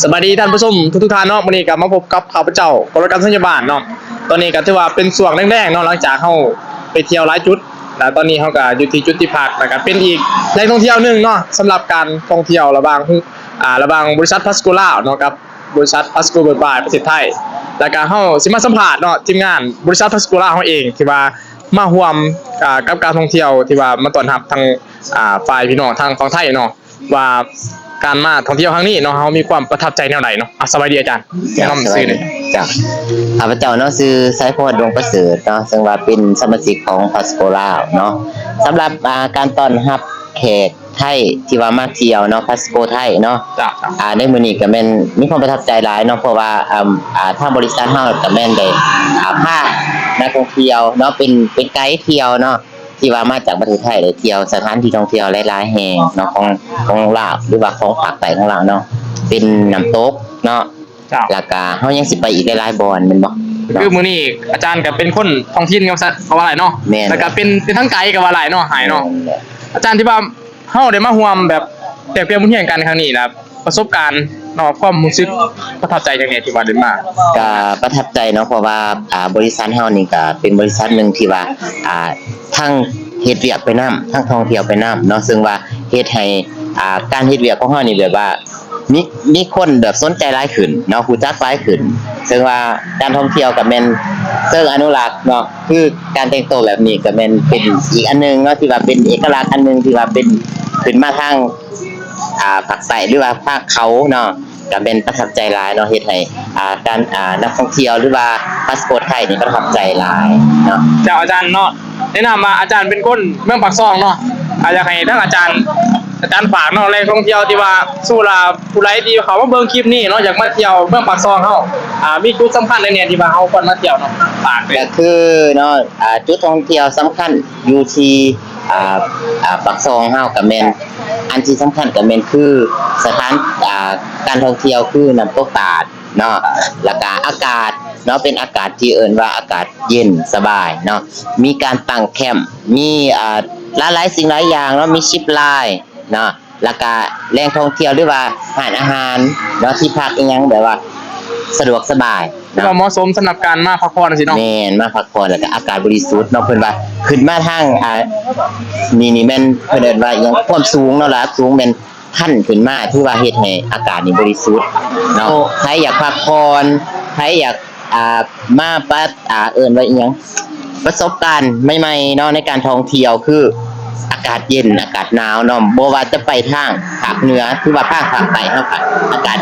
ສະບາຍດີທ່ານຜູ້ຊົມທຸກໆທ່ານເນາະ, ມື້ນີ້ກໍມາພົບກັບຂ້າພະເຈົ້າ ກໍລະກັນ ໄຊຍະບານເນາະ. ຕອນນີ້ກໍຖືວ່າເປັນຊ່ວງແລງໆເນາະ, ຫຼັງຈາກເຮົາໄປທ່ຽວຫຼາຍຈຸດ ແລ້ວຕອນນີ້ເຮົາກໍຢູ່ທີ່ຈຸດທີ່ພັກ ແລ້ວກໍເປັນອີກແຫຼ່ງທ່ອງທ່ຽວໜຶ່ງເນາະ ສຳລັບການທ່ອງທ່ຽວລະຫວ່າງ ອ່າ ລະຫວ່າງບໍລິສັດພາສໂກລາວເນາະ ກັບບໍລິສັດພາສໂກເວີລວາຍປະເທດໄທ. ແລ້ວກໍເຮົາຊິມາສຳພາດເນາະ ທີມງານບໍລິສັດພາສໂກລາວເຮົາເອງ ທີ່ວ່າມາຮ່ວມ ອ່າ ກັບການທ່ອງທ່ຽວ ທີ່ວ່າມາຕ້ອນຮັບທາງ ອ່າ ຝ່າຍພີ່ນ້ອງທາງຝັ່ງໄທເນາະ ວ່າການມາທ່ອງທ່ຽວຄັ້ງນີ້ເນາະ ເຮົາມີຄວາມປະທັບໃຈແນວໃດເນາະ. ອ່າ ສະບາຍດີອາຈານ. ເຈົ້າ ແນະນຳຊື່ນີ້. ເຈົ້າ ຂ້າພະເຈົ້າເນາະ ຊື່ ໄຊພອນ ດວງປະເສີດເນາະ ເຊິ່ງວ່າເປັນສະມາຊິກຂອງພາສໂກລາວເນາະ. ສຳລັບ ອ່າ ການຕ້ອນຮັບແຂກໄທທີ່ວ່າມາທ່ຽວເນາະ ພາສໂກໄທເນາະ ເຈົ້າ ອ່າ ໃນມື້ນີ້ກໍແມ່ນມີຄວາມປະທັບໃຈຫຼາຍເນາະ ເພາະວ່າ ອ່າ ອ່າ ທາງບໍລິສັດເຮົາກໍແມ່ນໄດ້ ອ່າ ພານັກທ່ອງທ່ຽວເນາະ ເປັນ ເປັນໄກທ່ຽວເນາະ ທີ່ວ່າມາຈາກປະເທດໄທ ໄດ້ທ່ຽວສະຖານທີ່ທ່ອງທ່ຽວຫຼາຍໆແຫ່ງເນາະ ຂອງ ຂອງລາວ ຫຼືວ່າຂອງພາກໃຕ້ຂອງລາວເນາະ ເປັນນ້ຳຕົກເນາະ ເຈົ້າ ແລ້ວກະເຮົາຍັງຊິໄປອີກຫຼາຍໆບ່ອນແມ່ນບໍ່ເນາະ? ຄືມື້ນີ້ອາຈານກໍເປັນຄົນທ້ອງຖິ່ນກໍວ່າໄດ້ເນາະ. ແມ່ນ ແລ້ວກໍເປັນ ເປັນທາງໄກກໍວ່າໄດ້ເນາະ ອ້າຍເນາະ. ແມ່ນ ອາຈານ ທີ່ວ່າເຮົາໄດ້ມາຮ່ວມແບບແລກປ່ຽນບົດຮຽນກັນຄັ້ງນີ້ນະ ປະສົບການເນາະ ຄວາມຮູ້ສຶກປະທັບໃຈຫຍັງແດ່ທີ່ວ່າໄດ້ມາ? ກໍປະທັບໃຈເນາະ ເພາະວ່າ ອ່າ ບໍລິສັດເຮົານີ້ກໍເປັນບໍລິສັດໜຶ່ງທີ່ວ່າ ອ່າ ທັງເຮັດວຽກໄປນຳ ທັງທ່ອງທ່ຽວໄປນຳເນາະ ເຊິ່ງວ່າເຮັດໃຫ້ ອ່າ ການເຮັດວຽກຂອງເຮົານີ້ແບບວ່າ ມີ ມີຄົນແບບສົນໃຈຫຼາຍຂຶ້ນເນາະ ຮູ້ຈັກຫຼາຍຂຶ້ນ ເຊິ່ງວ່າການທ່ອງທ່ຽວກໍແມ່ນເຊີງອະນຸລັກເນາະ ຄືການແຕ່ງໂຕແບບນີ້ກໍແມ່ນເປັນອີກອັນໜຶ່ງເນາະ ທີ່ວ່າເປັນເອກະລັກອັນໜຶ່ງ ທີ່ວ່າເປັນ ຂຶ້ນມາທາງ ອ່າ ພາກໃຕ້ ຫຼືວ່າພາກເຂົາເນາະ ກໍແມ່ນປະທັບໃຈຫຼາຍເນາະ ເຮັດໃຫ້ ອ່າ ການ ອ່າ ນັກທ່ອງທ່ຽວ ຫຼືວ່າພາສໂກໄທນີ້ປະທັບໃຈຫຼາຍເນາະ. ເຈົ້າ ອາຈານເນາະ ແນະນຳວ່າອາຈານເປັນຄົນເມືອງປາກຊ່ອງເນາະ ກໍຢາກໃຫ້ທາງອາຈານ ອາຈານຝາກເນາະ ແຫຼ່ງທ່ອງທ່ຽວທີ່ວ່າ ສົມມຸດວ່າຜູ້ໃດທີ່ເຂົ້າມາເບິ່ງຄລິບນີ້ເນາະ ຢາກມາທ່ຽວເມືອງປາກຊ່ອງເຮົາ ອ່າ ມີຈຸດສຳຄັນໃດແດ່ທີ່ວ່າເຮົາຄວນມາທ່ຽວເນາະ? ຝາກເລີຍ ກໍຄືເນາະ ອ່າ ຈຸດທ່ອງທ່ຽວສຳຄັນຢູ່ທີ່ ອ່າ ອ່າ ປາກຊ່ອງເຮົາກໍແມ່ນ ອັນທີ່ສຳຄັນກໍແມ່ນຄືສະຖານ ອ່າ ການທ່ອງທ່ຽວຄືນ້ຳຕົກຕາດເນາະ ແລ້ວກະອາກາດເນາະ ເປັນອາກາດທີ່ເອີ້ນວ່າອາກາດເຢັນສະບາຍເນາະ ມີການຕັ້ງແຄ້ມ ມີ ອ່າ ຫຼາຍໆສິ່ງຫຼາຍຢ່າງເນາະ ມີຊິບລາຍເນາະ ແລ້ວກະແຫຼ່ງທ່ອງທ່ຽວ ຫຼືວ່າຮ້ານອາຫານເນາະ ທີ່ພັກອີ່ຫຍັງແບບວ່າສະດວກສະບາຍ ເນາະ ກໍເໝາະສົມສຳລັບການມາພັກຜ່ອນຈັ່ງຊີ້ເນາະ. ແມ່ນ ມາພັກຜ່ອນ ແລ້ວກໍອາກາດບໍລິສຸດເນາະ ເພິ່ນວ່າຂຶ້ນມາທາງ ອ່າ ນີ້ ນີ້ແມ່ນເພິ່ນເອີ້ນວ່າອີ່ຫຍັງ ຄວາມສູງເນາະ ລະດັບສູງ ແມ່ນພັນຂຶ້ນມາ ຖືວ່າເຮັດໃຫ້ອາກາດນີ້ບໍລິສຸດເນາະ. ໂອ້ ໃຜຢາກພັກຜ່ອນ ໃຜຢາກ ອ່າ ມາປະ ອ່າ ເອີ້ນວ່າອີ່ຫຍັງ ປະສົບການໃໝ່ໆເນາະ ໃນການທ່ອງທ່ຽວ ຄືອາກາດເຢັນ ອາກາດໜາວເນາະ ບໍ່ວ່າຈະໄປທາງພາກເໜືອ ຫຼືວ່າທາງພາກໃຕ້ເຮົາກໍອາກາດ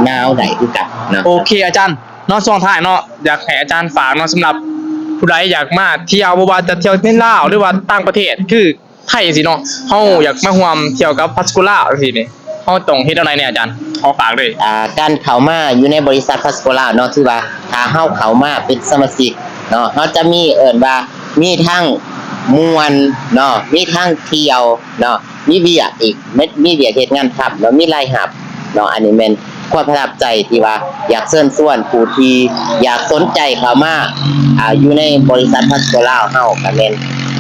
ໜາວໄດ້ຄືກັນເນາະ. ໂອເຄອາຈານເນາະ ຊ່ວງທ້າຍເນາະ ຢາກໃຫ້ອາຈານຝາກເນາະ ສຳລັບຜູ້ໃດຢາກມາທ່ຽວ ບໍ່ວ່າຈະທ່ຽວໃນລາວ ຫຼືວ່າຕ່າງປະເທດ ຄືໄທຈັ່ງຊີ້ເນາະ ເຮົາຢາກມາຮ່ວມທ່ຽວກັບພາສໂກລາວຈັ່ງຊີ້ນີ້ ເຮົາຕ້ອງເຮັດແນວໃດແດ່ອາຈານ? ຂໍຝາກເລີຍ. ອ່າ ການເຂົ້າມາຢູ່ໃນບໍລິສັດພາສໂກລາວເນາະ ຖືວ່າຖ້າເຮົາເຂົ້າມາເປັນສະມາຊິກເນາະ ເຮົາຈະມີ ເອີ້ນວ່າມີທັງມ່ວນເນາະ ມີທັງທ່ຽວເນາະ ມີວຽກອີກ ມີ ມີວຽກເຮັດງານທຳເນາະ ມີລາຍຮັບເນາະ. ອັນນີ້ແມ່ນຄວາມປະທັບໃຈທີ່ວ່າຢາກເຊີນຊວນຜູ້ທີ່ຢາກສົນໃຈເຂົ້າມາ ອ່າ ຢູ່ໃນບໍລິສັດພາສໂກລາວເຮົາ ກໍແມ່ນ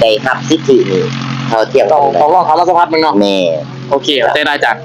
ໄດ້ຮັບສິດທິນີ້ເທົ່າທຽມກັນ ຕ້ອງລອງເຂົ້າມາສຳຜັດເບິ່ງເນາະ. ແມ່ນ. ໂອເຄ ຂອບໃຈຫຼາຍອາຈານ.